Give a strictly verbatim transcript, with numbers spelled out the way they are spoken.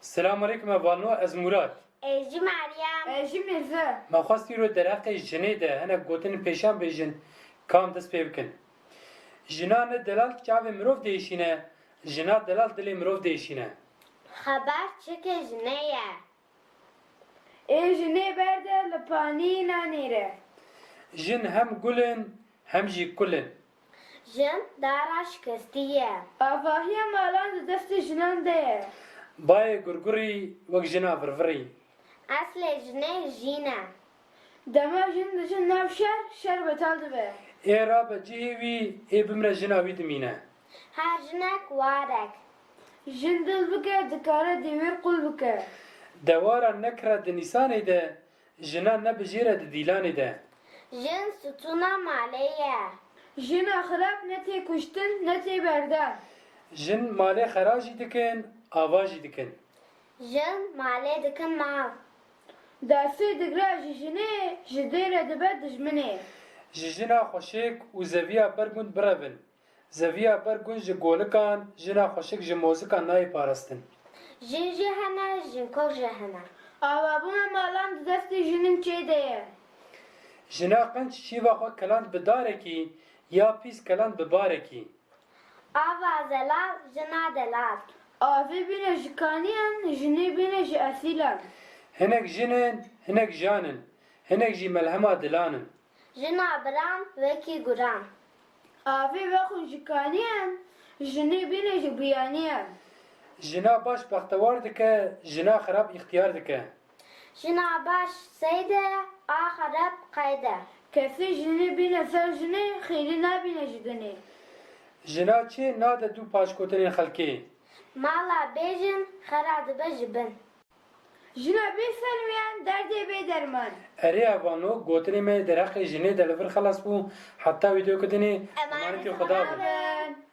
Selam aleykum, ez Vano, ez Murat. Ez jî Meryem. Ez jî Mirze. Me xwest îro derheqê jinê de hinek gotin pêşan bêjin, ka em dest pê bikin. Jina ne delal çavê mirov diêşîne, jina delal dilê mirov diêşîne. Xeber çikê jinê ye? Ê jinê berde li panî nanêre. Jin hem gul in, hem jî kul in. Jin dara şikestî ye. Avahiya malan di destê jinan de ye. Bayê gurgurî wek jina virvirî. Eslê jinê jîn e. Dema jin dijin nav şer, şer betal dibe. Ê rabe cihê wî, ê bimre jina wî dimîne. Her jinek warek. Jin dil bike, dikare dêwêr qul bike. Dewara nekira di nîsanê de, jina ne bi jê re di dîlanê de. Jin stûna malê ye. Jina xirab ne tê kuştin, ne tê berdan. Jin malê xera jî dikin, ava jî dikin. Jin malê dikin mal. Dersê digre ji jinê, ji dê re dibe dijminê. Ji jina xweşik û zeviya ber gund birevin. Zeviya ber gund ji golikan, jina xweşik ji mozikan nayê parastin. Jin jî hene, jinkok jî hene. Avabûna malan di destê jinin çê de ye. Jina qenc şîva xwe keland bi darekî, ya pîs keland bi barekî. Ava zelal, jina delal. Avê bîne ji kaniyan, jinê bîne ji esîlan. Hinek jin in, hinek jan in, hinek jî melhema dilan in. Jina biran wekî guran. Avê vexwin ji kaniyan, jinê bîne ji biyaniyan. Jina baş bextewar dike, jina xirab îxtiyar dike. Jina baş seyde, a xerab qeyde. Kesê jinê bîne ser jinê, xêrî nabîne ji dinê. Jina çê nade dû paşgotinên xelkê. Mala bêjin xera dibe ji bin. Jina bê selmiyan, derdê bê derman. Erê, evano gotinê me derheqê jinê de li vir xelas bû. Heta vîdeoyeke dinê, emanetê Xweda bin.